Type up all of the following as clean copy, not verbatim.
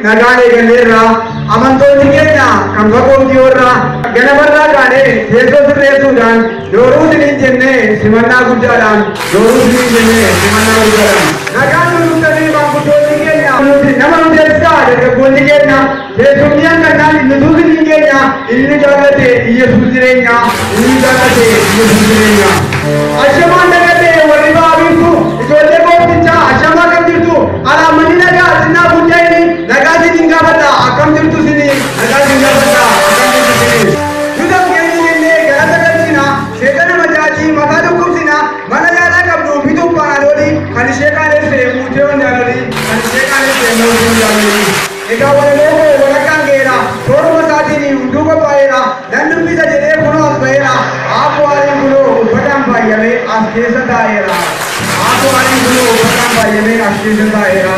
Nagaan eegalleerraa amantoonni keenya kan fagoo dhiyoorraa ganamarraa kaanee teessoo sirreessuudhaan dooruu isiniin jennee simannaa guddaadhaan dooruu isiniin jennee simannaa guddaadhaan nagaan nu dhuftanii maanguddoonni keenya nama nu teessisaa dargaggoonni keenya teessumni hangannaan nutuu isiniin keenya inni jaallate Iyyasuus jireenya inni jaallate Iyyasuus jireenya. Ashamaan dagatee warri ba'aa biiftu ijoollee gooftichaa ashamaa kam jirtu alaammanni nagaa xinnaa guddaa inni nagaa isiniin gaafadha akkam jirtu isinii nagaa isin gaafadha akkam jirtu isinii. Nuti keenya jennee galata galchina seexana majaajii mataa dhukkubsina mana yaalaa qabdu bituu paanadoolii kan ishee qaalesse muutee hundaanolii kan ishee qaalesse muutee hundaanolii. Egaa walaloo koo walakkaan ga'eera tooruma isaatiin hunduu qophaa'eera nan dubbisa jedhee kunoo as ba'eera aabboo aariin kunoo uffataan faayamee as keessa taa'eera. Aabboo aariin kunoo uffataan faayamee as keessa taa'eera.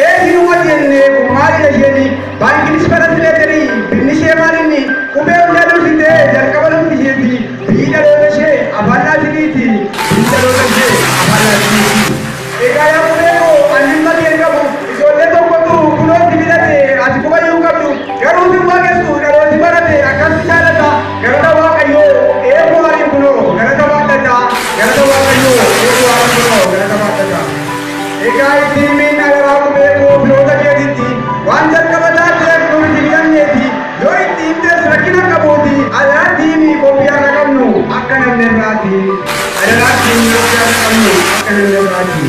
Eesinuma jennee kun maalidha isheeni baankinis farasileetirii binni ishee maalinni qubee hundaa dursitee jalqaba lafti isheeti biyyi dhaloota ishee afaan laatiniiti biyyi dhaloota ishee afaan laatiniiti. Egaa yaa qubee koo ani malee qabu ijoollee tokkotu kunoo si filate ati qubayyuu qabdu garuu si waaqessu dhalooti barate akkas si jaalata galata waaqayyoo eeboo aariin kunoo galata baadhata galata waaqayyoo eeboo aariin kunoo galata baadhata. Egaa ittiin miin alaabaa qubee koo firoota keetitti waan jalqaba taateef nuti filanneeti yoo itti himtes rakkina qabuuti alaatti himi qophii har'a qabnu akka namni irraati alaatti himi qophii har'a qabnu akka namni irraati.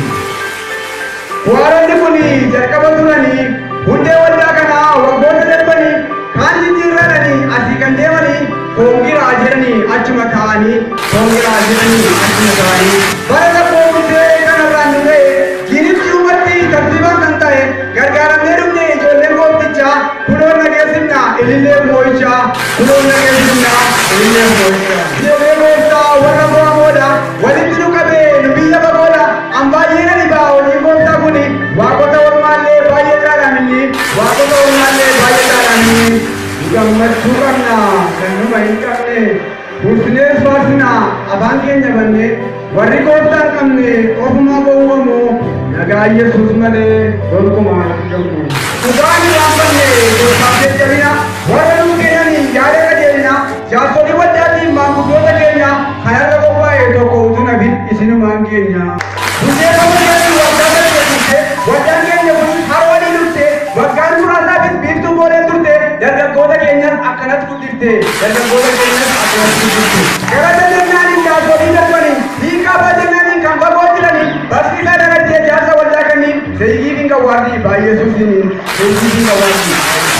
Waaronni kun jalqaba turanii hundee waldaa kanaa waggoota darbanii kaan jijjiirradhanii asii kan deemanii koongiraa jedhanii achuma taa'anii koongiraa jedhanii achuma taa'anii bara lakkoofsee kanarraan nu ga'e jiinichi uumatti tartiibaan kan ta'e gargaaramnee dhufne ijoolleen gooftichaa kunoon nageessifna ilillee moo'ichaa kunoon nageessifna ilillee moo'ichaa. Ijoollee gooftaa warra mo'amoodha walitti nu qabee nu biyya fagoodha an baay'ee na dhibaa hojii gooftaa kuni waaqota ormaallee baay'ee caalaaminni waaqota ormaallee baay'ee caalaaminni. Gammachuu qabna kan numa hin qabne dursinees faarsina afaan keenya banne warri gooftaa hin qabne ofumaa gowwamu nagaa Yesuus malee gonkumaa hin argamu. Dhugaan irraanfanne gooftaaf jajjabina warra nuu kennanii yaada qajeelina jaarsolii waldaatiin maanguddoota keenya kanarra qophaa'e tokko utuu nafin isinumaan keenya. Hundeeffama keenya waggaa darbe turte waldaan keenya kun haroo dhufte waggaan muraasaafis biiftuu boolee turte dargaggoota keenyas akkanatti guddifte dargaggoota keenyas akkanatti guddifte. Galata jennaaniin jaarsolii darbanii hiikaa abbaa jennaaniin kan fagoo jiranii barsiisaa darajjee jaarsa waldaa kanniin zeeyigiif hin gawwaarri baay'ee suusiniin zeeyigiif hin gawwaarri.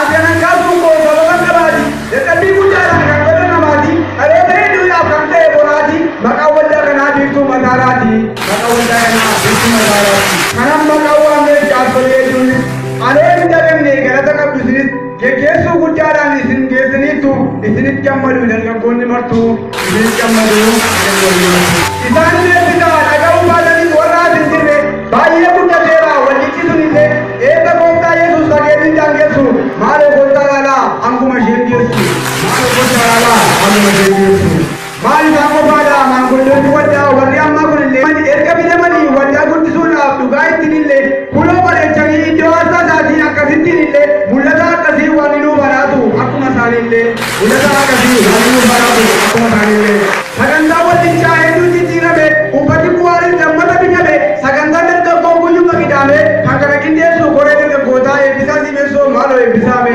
Akkanan kaasuun koo sababa qabaati dadhabbii guddaadhaan kan godha namaati dhaloota hedduudhaaf kan ta'e boraati maqaan waldaa kanaa biiftuu mataaraati maqaan waldaa kanaa biiftuu mataaraati. Kanan maqaan waamneef jaarsolee hedduunis anoo hin dagamne galata qabdu isinis geggeessuu guddaadhaan isin geessaniittu isinitti gammadu dargaggoonni martuu isinitti gammadu dargaggoonni martuu. Isaan beeksisaa dhaga'uu baataniis warra as hin jirre baay'ee guddateera wallichi sun illee eebba gooftaa Yesuus fageetiin daangessu maaloo gooftaa laalaa hanguma isheen geessu maaloo gooftaa laalaa hanguma isheen geessu. Maal isaan qofaadha maanguddoonni waldaa warri ammaa kun illee erga bitamanii waldaa guddisuudhaaf dhugaa ittiin illee kunoo bareechanii iddoo aarsaa isaatiin akkasittiin illee mul'ata akkasii waan nu baraatu akkuma isaaniillee mul'ata akkasii waan nu baraatu akkuma isaaniillee. Sagantaa waldichaa hedduu jijjiirame uffati bu'aaris lammata bitame sagantaan dargaggoo guyyuma qidhaame kan kana qindeessu koree dargaggootaa eebbisaa simeessoo maaloo eebbisaame.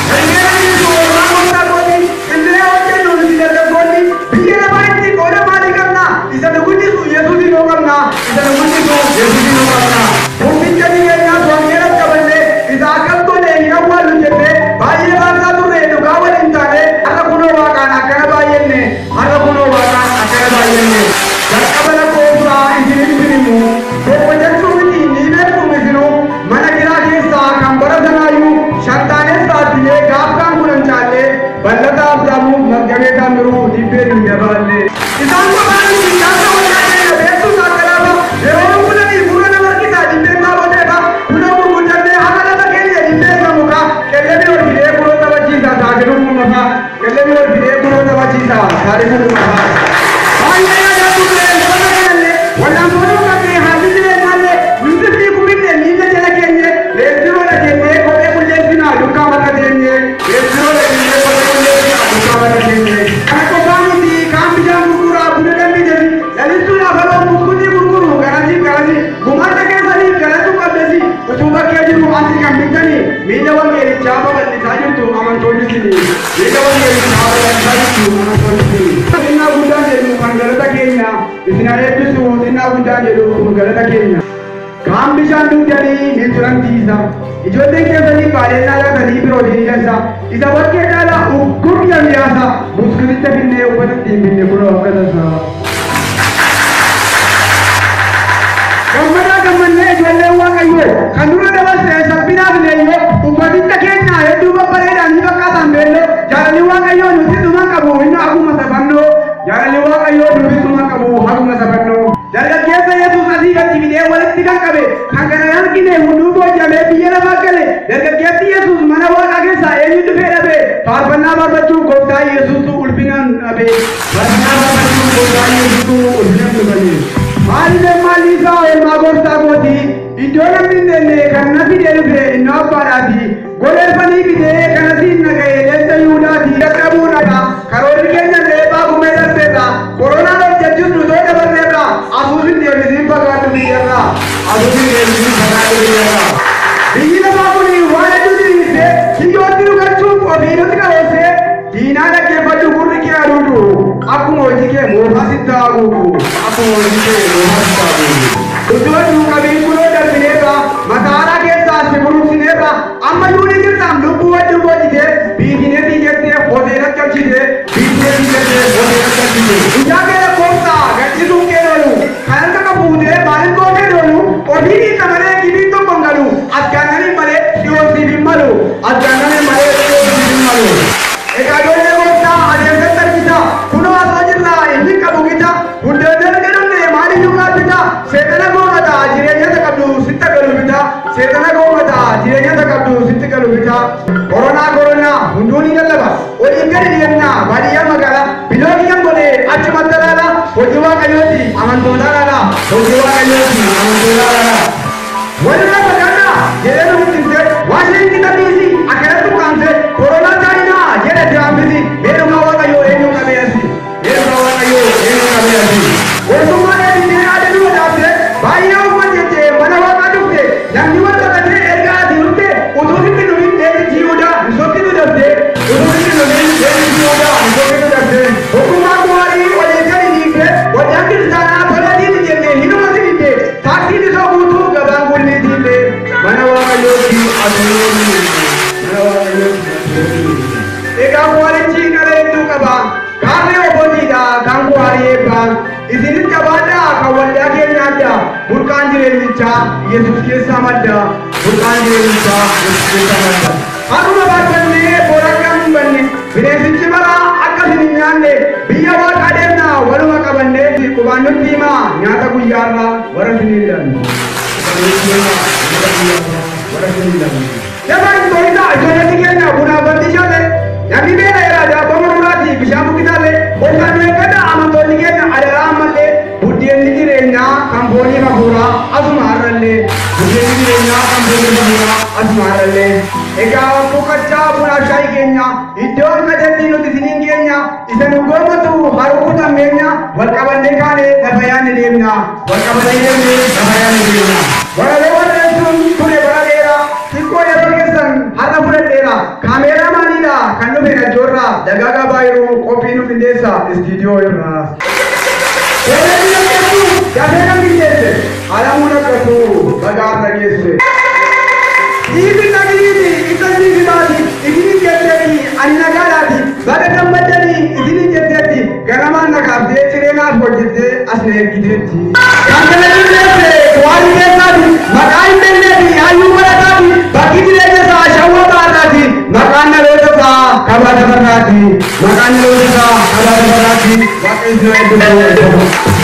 Kanneen eebbisu oolmaa gooftaa kooti qindeee hojjennu nuti dargaggoonni biyya lafaa itti qooda maalii qabna isa nu guddisu Yesuusin nuu qabna isa nu guddisu Yesuusin nuu qabna. Murticha jireenyaas wangeelas qabanne isa akkas godhe hin awwaallu jennee baay'ee baarsaa turre dhugaa waliin taane har'a kunoo waaqaan akkana baay'enne har'a kunoo waaqaan akkana baay'enne. Jalqaba lakkoofsaa isinitti himu tokko jechuu miti ni beektu isinuu mana kiraa keessaa kan bara sanaayyuu shantaanes taasilee gaafkaan kudhan caallee bal'ata abdaamuu mazgabee taamiruu dibbee dunya baallee. Isaan qofaan miti jaarsa waldaa keenya beektuu saakkalaaba yeroo kudhanii gurra nama harkisaa dibbeen taaboteefa kunoo gurguddannee haga lafa keenya dibbee isa mukaa qellebi ol fidee kunoo taphachiisa taakiluu kumafa qellebi ol fidee kunoo taphachiisa taarikuu kumafa. Baay'ee yaadaa turre lafa kanallee wallaan booduu qabnee haalli jireenyaallee nuti fi kuminne miilla jala keenye leenjiroo dhageenye asii kan bitanii miila wangeelichaa babal'isaa jirtu amantoonni isinii. Miila wangeelichaa babal'isaa jirtu amantoonni isinii. Xinnaa guddaan jedhu kan galata keenya isin eebbisu xinnaa guddaan jedhu kun galata keenya. Kaan bishaan dhugdanii ni turan tiisa. Ijoolleen keessanii baaleellaa laatanii birootiin keessa. Isa bakkee caalaa uggurri miyaasa. Buskuticha finnee uffata ittiin binne kunoo akka tasaa. Gammadaa gammannee ijoolleen Waaqayyoo kan dura dabarse salphinaaf leeyyoo uffaticha keenya hedduu babbareedhaan ni fakkaatan beelloo jaalalli Waaqayyoo nuti dhuma qabu inni haguma safannoo jaalalli Waaqayyoo nuti dhuma qabu haguma safannoo. Dargaggeessa Yesuus asii gadi fidee walitti kan qabe kan kana argine hunduu booji'amee biyya lafaa gale dargaggeessi Yesuus mana Waaqaa keessaa eenyu dhufee dhabe faarfannaa barbaachuu gooftaa Yesuustu ulfinaan dhabe faarfannaa barbaachuu gooftaa Yesuustu ulfinaan dhabe. Maalillee maalli isaa oolmaa gooftaa kooti iddoo namni hin deemne kan na fidee dhufe inni abbaadhaati goleeffanii fidee kan asiin na ga'e leenca Yihudaati dadhabuudha karoorri keenya illee baagumee darbeerra koronaan hojjechuus nu too dabarreerra asuus hin deebisiin fagaadhu biyyarra asuus hin deebisiin fagaadhu biyyarra. Biyyi lafaa kun waan hedduu diriirsee kiyyootti nu galchuuf ofii nutti qaroonsee diinaa dhaggeeffadhu gurri kee aduudu akkuma hojii kee moofaa sitti haguugu akkuma hojii kee moofaa sitti haguugu. Utuu duuqabiin kunoo darbineerra mataaraa keessaa si buruqsineerra amma yuuni jirtaam lubbuu wajjin boojitee biifinee fiigettee hoteela cabsitee biifinee fiigettee hoteela cabsitee. Guyyaa kee lakkoofsaa gadhiisuun kee oolu kan harka qabuutee maalin gootee oolu ofii dhiisa malee gibiin tokko hin galu as gaannaniin malee dhiyoomsiif hin malu as gaannaniin malee dhiyoomsiif hin malu. Egaa ijoollee gooftaa adeemsatti argita kunoo asoo jirra inni qabu gita hundeennee jedhamne maaliyyuu gaabbita seexana goomata jireenyata qabdu sitti galu bita seexana goomata jireenyata qabdu sitti galu bita koronaa koronaa hunduu ni lallaba waliin gadi deemna baadiyyaa magaalaa biloogii kan godhe achumatti laala hojii Waaqayyooti amantoota laala hojii Waaqayyooti amantoota laala. Walirra fagaadhaa jedhee nu bittimse waashinti tabiisi akkanatti ukkaamse koronaa chaayinaa jedhe Tiraampisi meerumaa Waaqayyoo eenyu qabee asi meerumaa Waaqayyoo eenyu qabee asi. Mootummaan eebbisee adda duba dhaabde baay'ee uffat jettee mana Waaqaa dhufte namni wal baqatee erga ati dhufte utuu sitti dhufin deebichi Yihudaa hin sokkitu dabde utuu sitti dhufin deebichi Yihudaa hin sokkitu dabde. Ogummaa bu'aarii waliin gadi dhiifte waldaan kiristaanaa toleetiin jenne hinuma si didde taaksiin isoo guutuu gabaan gulliitiillee mana Waaqayyootti asuun mana Waaqayyootti asuun. Egaa bu'aarichi qara hedduu qaba. Kaarree obbotiidha kan bu'aarii eebbaa. Isinis jabaadhaa kan waldaa keenya adda. Burqaan jireenyichaa Yesuus keessaa madda. Burqaan jireenyichaa Yesuus keessaa madda. Haruma baatannee boora akka hin banne bineensichi bara akka isin hin nyaanne biyya Waaqaa deemna waluma qabanne qubaan nutti himaa nyaata guyyaarraa warra isin hin laanne. Qubaan nutti himaa nyaata guyyaarraa warra isin hin laanne. Lafa hin tolina ijoolletti keenya bunaaf bandishaalee namni beela irraa daabboo murmuraati bishaan buqqisaalee olkaan eeggata amantoonni keenya adaraa ammallee buddeenni jireenyaa kan foonii hafuuraa asuma har'allee buddeenni jireenyaa kan foonii hafuuraa asuma har'allee. Egaa boqochaa bunaaf shaayii keenya iddoo qajeelli nuti isiniin keenya isa nu goomatu haruu kutammeenya wal qabannee kaane lafa yaanne deemna wal qabannee deemne lafa yaanne deemna. Walaloo barreessuun ture bara dheeraa xiqqoo yeroo keessan har'a fudhadheera kaameeraa maaliidha kan dhufe najoorraa dagaagaa baay'ee qophii nu qindeessa istiidiyoo irraa. Seerri dhaggeessu dafee kan qindeesse alamuu dhaggeessu bagaa dhageesse. Dhiirri dhagiriiti isa siisimaati isinin jetteeti ani nagaadhaati baga gammaddanii isinin jetteetti garamaan nakaabdee cireenaaf hojjettee as na ergiteetti. Kan kana qindeesse waan keessaati maqaa hin beekneefi hayyuu barataati bakki jireenya isaa shawwa baarraati maqaan dhaloota isaa kabaa dabarraati maqaan dhaloota isaa kabaa dabarraati Waaqayyo isin haa eebbisu.